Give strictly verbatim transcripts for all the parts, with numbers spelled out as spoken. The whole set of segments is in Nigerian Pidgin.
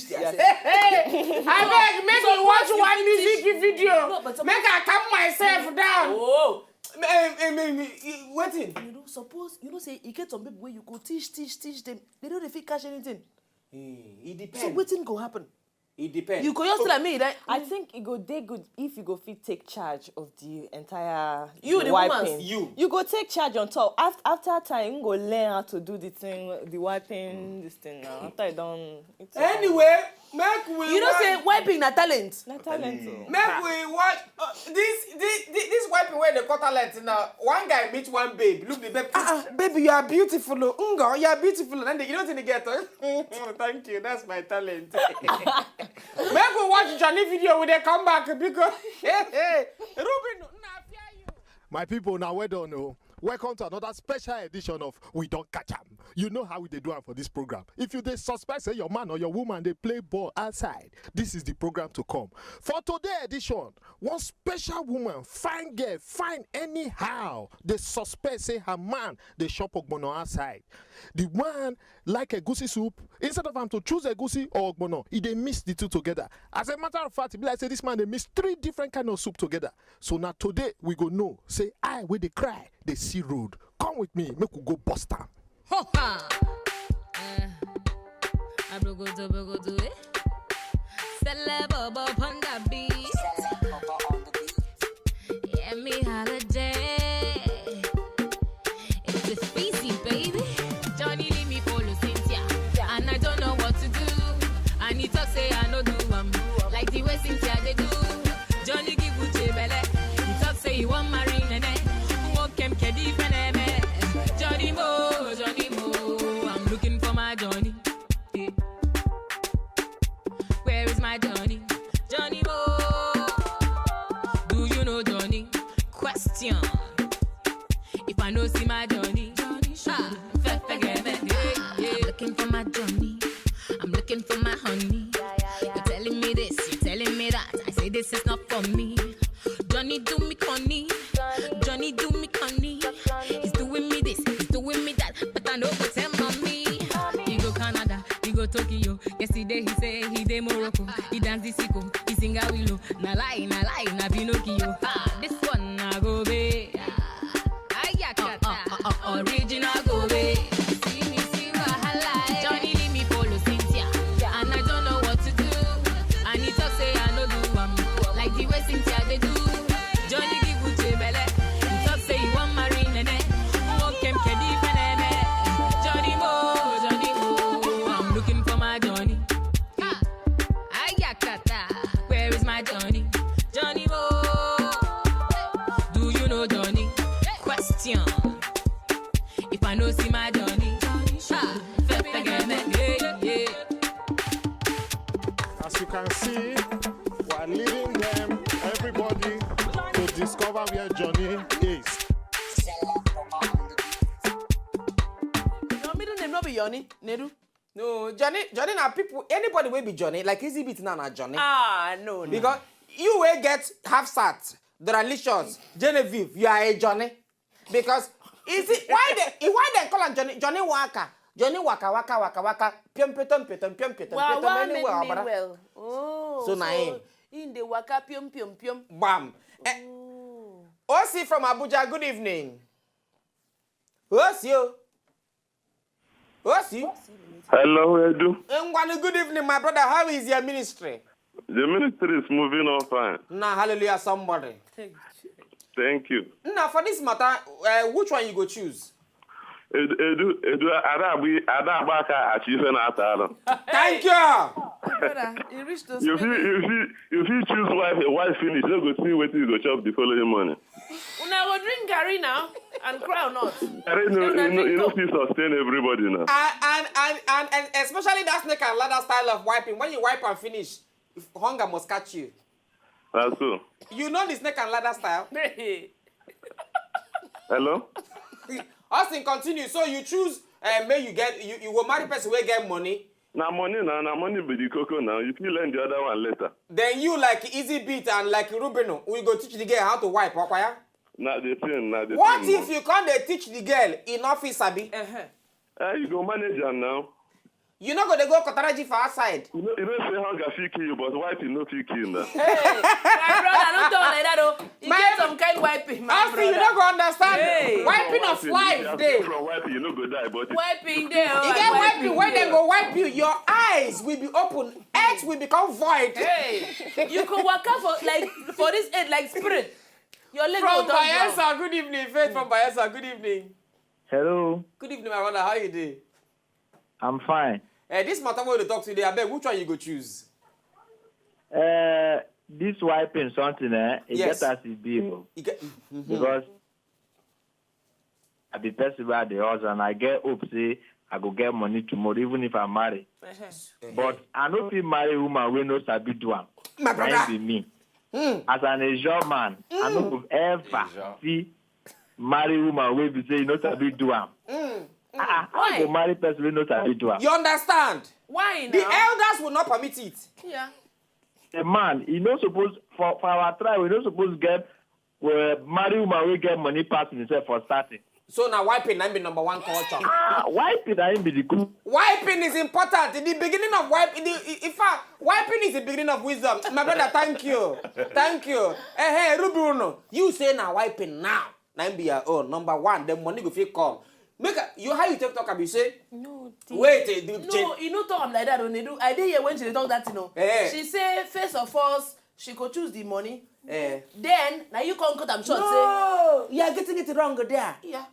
teach Yes. their Hey, abeg, make we watch one music video. No, but Make I calm myself down. Oh, em, em, em, em, wetin? You know, suppose you know say e get some people wey you go teach, teach, teach them. They no dey fit catch anything. Eh, e So depend. Wetin go happen? E depend. You go just tell me that I think it go dey good if you go fit take charge of the entire You, the wiping. woman. You. You go take charge on top. After, after time, you go learn how to do the thing, the wiping, this thing now. After I don't. Anyway, make we. You know wa- say wiping na talent. Na talent. Oh. Make we watch uh, this this this, this wiping When they cut talent now, one guy meet one babe. Look the babe. Ah, ah, baby, you are beautiful. Oh. Ngo, you are beautiful. And you don't think they get. Thank you. That's my talent. Make we watch Johnny video when they come back because hey, hey, Ruben, na fear you. My people, now well done. Oh. Welcome to another special edition of We Don't Catch 'Em. You know how we dey do am for this program. If you dey suspect say your man or your woman dey play ball outside, this is the program to come. For today edition, one special woman, fine girl, fine anyhow, dey suspect say her man dey chop ogbono outside. The one like egusi soup, instead of am to choose egusi or ogbono, e dey mix the two together. As a matter of fact, e be like say this man dey mix three different kind of soup together. So na today we go know say eye wey dey cry dey see road. Come with me, make we go bust am. Ho ha! Eh, abrogodo, brogodo, eh? Celeb Bobo on the beat. Yemi Holiday. It's a feezy, baby. Johnny leave me follow Cynthia. And I don't know what to do. And he talk say I no do am. Like the way Cynthia they do. Johnny give Uche belle. He talk say he want marry Nene. Who won't kem kedi feneme? Johnny Mo, Johnny Mo. I'm looking for my Johnny. Yeah. Where is my Johnny? Johnny Mo. Do you know Johnny? Question. If I know see my Johnny, ah, fe- fe- ge- me- yeah, yeah. I'm looking for my Johnny. I'm looking for my honey. You're telling me this, you're telling me that. I say this is not for me. Johnny do me conny. Johnny do me conny. He's doing me this, he's doing me that. But I know go tell mommy. He go Canada, he go Tokyo. Yesterday he say he dey Morocco. He dance the sicko, he sing a willow. Na lie, na lie, na Pinocchio. Ah, this one na go be. Ayakata. Uh, uh, uh, uh, original go be. See me, see wahala, eh. Johnny leave me follow Cynthia. And I don't know what to do. And he talk say I no do am. Like the way Cynthia they do. Johnny give Uche belle. He talk say he want marry Nene. Who won't kem kedi feneme? Johnny Mo, Johnny Mo. I'm looking for my Johnny. Ah, Ayakata. Where is my Johnny? Johnny Mo. Do you know Johnny? Question. If I know see my Johnny, ah, fe- fe- ge- me- yeah, yeah. As you can see, we are leading them, everybody, to discover where Johnny is. Your middle name no be Yoni, Nedu. No, Johnny, Johnny na people, anybody wey be Johnny, like Easy Beat now na Johnny. Ah, no, no. Because you wey get half sat, Doralicious, Genevieve, you are a Johnny. Because is it why they why they call him Johnny Johnny Waka? Johnny Waka Waka Waka Waka piom piom piom piom piom piom Well, piom one anywhere made me obara. Well. Oh, So na so him. In the waka piom piom piom. Bam. Eh, Oh. O C from Abuja, good evening. O C o. O C. Hello, Edu. Ngwanu, good evening, my brother. How is your ministry? The ministry is moving on fine. Na hallelujah, somebody. Thank you. Now, for this matter, uh, which one you go choose? Edu, Edu, Edu, Ada Agba, Ada Agba aka achị ife na-ata arụ. Thank you. Brother, you reach those You feel, people. you feel, you feel choose wife, a wife finish. No go see wetin you go chop the following morning. Una go drink garri now and crown not. Garri no, Una you know, drink you know, up. Fit sustain everybody now. And, and, and, and, and especially that snake and ladder style of wiping. When you wipe and finish, if hunger must catch you. That's so. You know the snake and ladder style? Hello? Austin, continue. So you choose, uh, may you get, you, you go marry person wey get money. Na money na, na money be the koko now. You fit learn the other one later. Then you like Easy Beat and like Rubino, we go teach the girl how to wipe, okwaya? Na the thing, na the What thing, if no? You can't dey teach the girl in office, abi? Uh-huh. Eh, you go manage am now. You no go dey go Kotaraji for outside. You know, you know say hunger fit kill you, but wiping no fit kill you now. Hey, my brother, don't talk like that, oh. You My get some kind wiping, my Austin, you brother. No go understand. Hey. Wiping of Wiping, life if you dey. From wiping, you no go die, but Wiping there, oh, You get and wiping wiping when they there. Go wipe you, your eyes will be open, earth will become void. Hey, you go waka for like for this earth like spirit. Your leg From go down, down. Bayelsa, good evening. Faith from Bayelsa, good evening. Hello. Good evening, my brother. How you doing? I'm fine. Eh, this matter wey we dey talk today, abeg, which one you go choose? Uh, This wiping something, eh? It Yes. Get as e be o. You get, mhm. Because I be person wey I dey hustle and I get hope say I go get money tomorrow, even if I marry. But I no fit marry woman wey no sabi do am. My Na brother. Im be me. As an Ijaw man, I no go ever fit marry woman wey be say you no sabi do am. Ah, ah, I Why? go marry person wey no sabi do am. You understand? Why The now? Elders will not permit it. Yeah. A man, e no suppose for for our tribe, we no suppose get uh, marry woman wey get money pass himself for starting. So now wiping na be number one culture. Ah, wiping na im be the good. Wiping is important. The beginning of wiping, the, in fact, wiping is the beginning of wisdom. My brother, thank you. Thank you. Eh, hey, Ruby Uno, you say now wiping now. Now be your own. Number one, the money go fit come. Make a, you how you take talk am, you say, No. Wait, eh, the No, you no talk am like that, Onedu. I dey here when she dey talk that thing. No. Eh. She say first of all she go choose the money. Eh. Then now you come cut am short. No, you are getting it wrong there. Say yeah.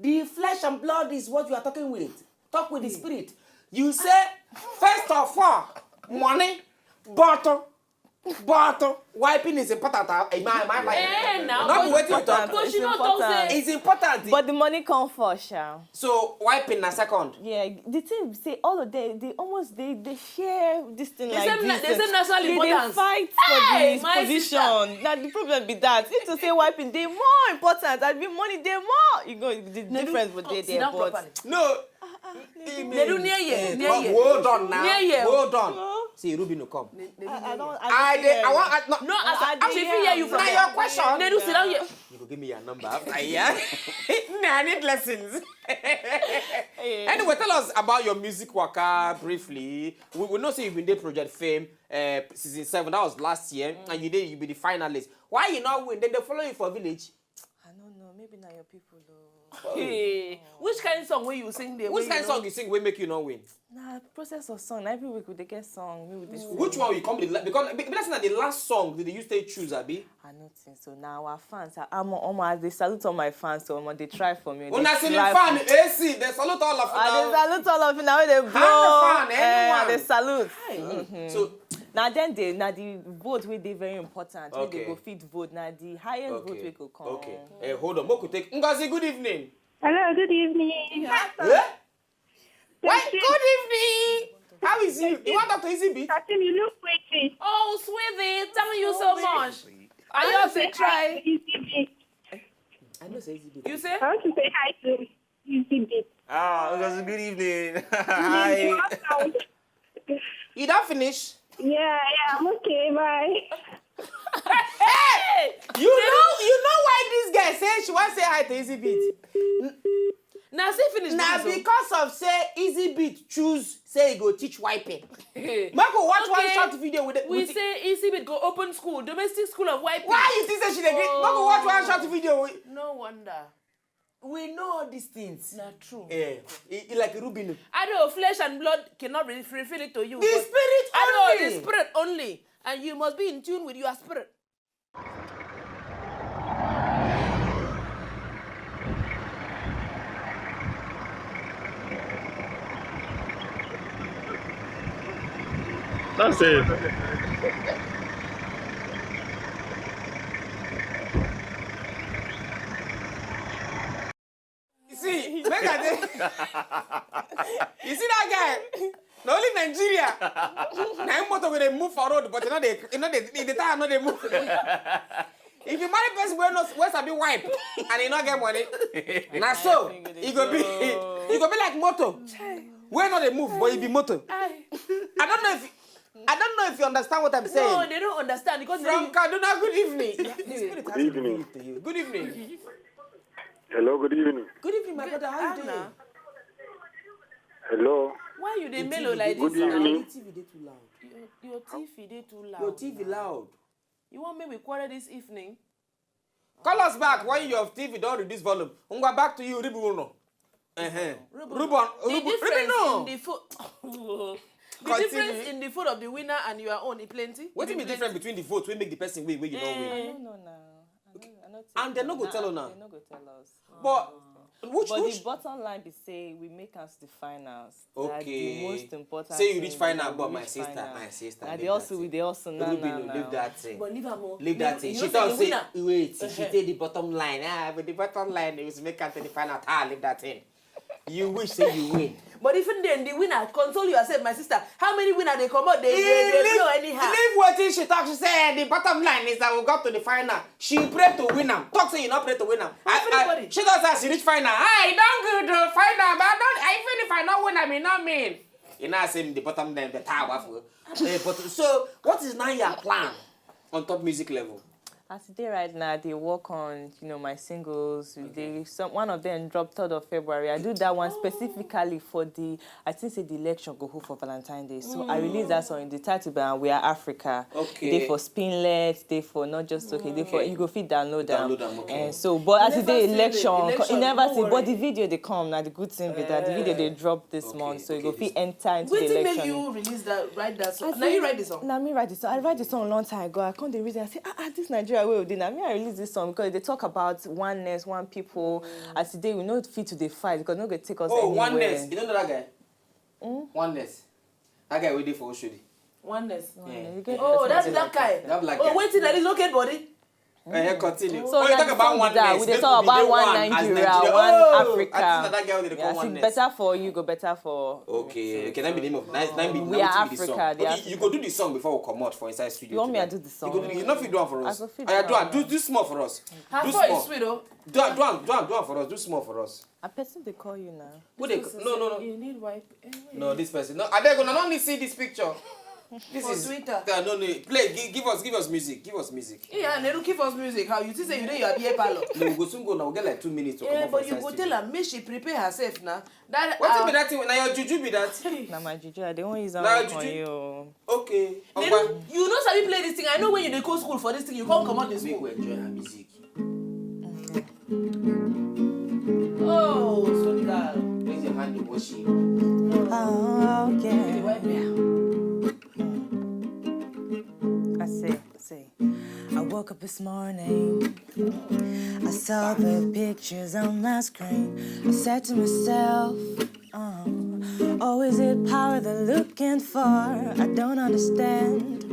The flesh and blood is what you are talking with. Talk with the spirit. You say, first of all, money, bottle, bottle. Wiping is important. Uh, in my, my, my, Eh, now. Not wetin you talk. But she no talk say. It's important. But the money come first, sha. So wiping na second. Yeah, the thing be say all of them, they almost they they share this thing The like same na- this. the same national they, importance. They fight for Hey, this my position. Sister. Now the problem be that if to say wiping, they more important. That be money, they more. You go the Nedu, difference would come they sit there, down but properly. No. Nedu near here, near But here. Hold on now. Near here. Hold on. See, Ruby no come. Ne- Nedu I, I near don't. here. I, I don't dey. hear I you. want. I, no, No, as I actually dey fit hear you hear from na you. Your question. Nedu sit down here. You go give me your number after here. Nah, I need lessons. Anyway, tell us about your music waka briefly. We, we know say you been dey Project Fame uh, season seven. That was last year, and you did you be the finalist. Why you not win? Then they follow you for village. I don't know. Maybe not your people, though. Hey, which kind of song will you sing there? Which kind of song you sing will make you not win? Nah, process of song. Na every week we dey get song. We dey. Which one you come the la- because be- because na the last song did you stay choose abi? I no think so. Now our fans, are, I'm, I'm as they salute all my fans, so I'm they try for me. Una They ceiling try fan for- A C they salute all of I dey una. Salute all of you now. They blow. Hand fan, Eh, anyone. They salute. So Now then they now the vote will be very important. Okay. Okay. They go fit vote now the highest vote okay. We go come. Okay. Eh, hold on. Moku take Ngozi. Good evening. Hello, good evening. Eh? Why? Good evening. How is you? You want to talk to Easy Beat? Kasim, you look pretty. Oh, sweetie, thank you so much. Are you I want also to say hi try? to Easy Beat. I know say Easy Beat. You say? I want to say hi to Easy Beat. Ah, Ngozi, good evening. Hi. You don't finish? Yeah, yeah, I'm okay. Bye. You know, you know why this girl say she want say hi to Easy Beat? Now say finish. Na this, oh. Because of say Easy Beat choose say he go teach wiping. Hey. Make we watch one Okay. short video with the, We with the, say Easy Beat go open school, domestic school of wiping. Why you think say she dey gree? Make we watch one short video with. No wonder. We know all these things. Not true. Eh, e, e like Rubinu. I know flesh and blood cannot re- reveal it to you. The But spirit I know only. The spirit only, and you must be in tune with your spirit. That's it. You see, make I dey. You see that guy? Na only Nigeria. Na him motor wey dey move for road, but you know they, you know they, the tire no dey move. If you marry person wey no wey sabi wipe and he no get money, na so e go be. E go be like motor wey no dey move, but e be motor. I don't know if I don't know if you understand what I'm No, saying. They don't understand because From they, Kaduna, good evening. Good evening. To you. Good evening. Hello, good evening. Good evening, my brother. How you doing? Anna, Hello. Why you dey The mellow T V like good this? Good Now? evening. The T V dey too loud. Your, your T V dey too loud. Your T V Now. Loud. You want me we quarrel this evening? Call us back when your T V don reduce volume. Ngwa, back to you, Ribu Uno. Uh-huh. Rubu. Rubu, The Rubu, difference Rubu, no. In the fo- the Continue. Difference in the foot of the winner and your own, it plenty. Wetin be It difference between the vote wey make the person win wey you don I win? Eh. Don't know now. I don't, I don't And they think no go so. Tell Nah, una. They no go tell us. But Which, But which? The bottom line be say we make am to the finals. Na the Okay. Most important Say you thing reach be final, we but my reach sister, final. My sister, Na leave the that hustle we thing. Dey hustle now, Rubinu, now, leave now. That thing. But leave am o. Leave that thing. You She know talk say say the winner. Wait, she Uh-huh. Take the bottom line. Ah, but the bottom line is make am to the final. Ah, leave that thing. You wish say you win. But even then, the winner, console yourself, my sister. How many winner dey comot? They, they, they Leave- blow anyhow. Leave wetin she talk. She say the bottom line is that we got to the final. She pray to win am. Talk say you not pray to win am. I, I, Everybody. She don say she reach final. Ah, e don good o, final. But I don't. I, even if I not win, I may not mean. You know, say the bottom line better. Waffle. Eh, but so, what is now your plan on top music level? As e dey right now, I dey work on, you know, my singles. They, some, one of them dropped third of February. I do that one specifically for the, I think say the election go hold for Valentine Day. So I release that song in the title, and We Are Africa. Okay. Dey for Spinlet, dey for Not Just Okay, dey for, you go fit download them. Download am, okay. And so, but as e Never dey see election, the election, you never no see, but worry. The video dey come now. The good thing be that the video dey drop this Okay, month, so you okay, go fit okay. Enter into the Wetin make election. You release that, write that song? I Now you think- write the song. Na me write the song. I write the song a long time ago. I come dey reason. I say, ah, ah, this Nigeria wey we dey. Na me I release this song because they talk about oneness, one people. As today we no fit to dey fight because no go take us Oh, anywhere. Oneness. You don't know that guy? Oneness. That guy waiting for Oshodi. Oneness. One Yeah. You get Oh, person that's wey that dey guy. talk. That black Oh, guy. Wetin, that is okay, body. Eh, continue. So Oh, you na talk the about song be that. Oneness. We dey Make talk we be about the one one as Nigeria, Nigeria. one Oh, Africa. I think that guy wey dey call Yeah, see, Oneness. Better for you, go better for. Okay, okay. That be the name of that. That be We na Are wetin be the song. Africa, the Okay, Africa. You go do the song before we come out for inside studio. You want me today. to do the song? You go do the, you know if you do one for us. I go fit Oya, do do am. am. Do do small for us. Her Do voice small. Sweet o. Do am, do am, do am, do am for us. Do small for us. A person dey call you now. Who dey? No, no, no. You need wipe. No, this person. No, I beg una, no need see this picture. This For is Twitter. No, no, no. Play, give, give us, give us music, give us music. Yeah, Neru, give us music. How you think say you dey your beer parlor? No, we go soon go now. We get like two minutes to Yeah, comot but for you inside go studio. Tell her make she prepare herself now. That Wetin uh, be that thing? Na your juju be that? Na my juju, I dey wan use am Na work on juju. you. Okay. Neru, Opa. You no sabi play this thing. I know when you dey go school for this thing, you come comot the Make school. We enjoy her music. Oh, sweet girl. Raise your hand and worship. Oh, Hey, okay. wipe me. I say, I say. I woke up this morning. I saw the pictures on my screen. I said to myself, oh, oh, is it power they're looking for? I don't understand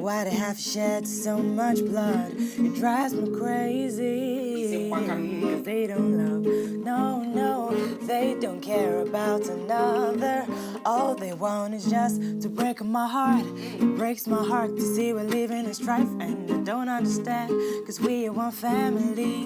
why they have shed so much blood. It drives me crazy. 'Cause they don't love, no, no, they don't care about another. All they want is just to break my heart. It breaks my heart to see we're living in strife, and I don't understand. 'Cause we are one family,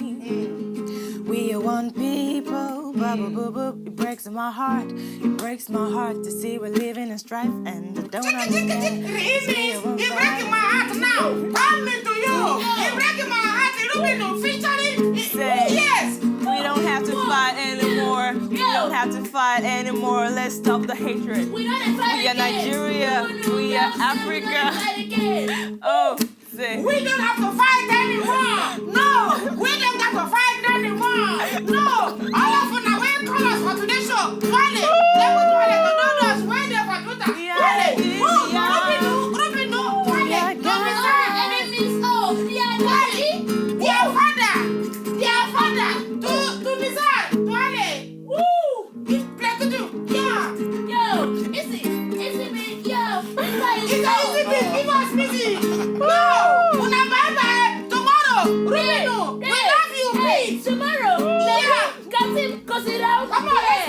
we are one people. Blah, blah, blah, blah. It breaks my heart, it breaks my heart to see we're living in strife, and I don't understand. 'Cause we are one You breaking family. My heart now. Coming to you. You breaking my heart. You looking to featuring. Say, Yes. We don't have to fight anymore. We don't have to fight anymore. Let's stop the hatred. We don't dey fight We are again. Nigeria. No, no, We no, are no, we don't Africa. fight again. Oh, say. We don't have to fight anymore. No, we don't have to fight anymore. No, all of una wey call us for today show, Wale, let me Wale to know us wey dey for Twitter. Wale, move, Rubinu, Rubinu, Wale, no be sad. Enemies, oh, we are Wale, Their father, their father, to to be sad, Wale. Woo! Play to do, yeah. Yo, easy, easy me, yo. It's a easy beat, give us music. No, una bye bye. Tomorrow, Rubinu, we love you, Hey, please. Tomorrow, Yeah. Kasim, go sit down. Come on, let's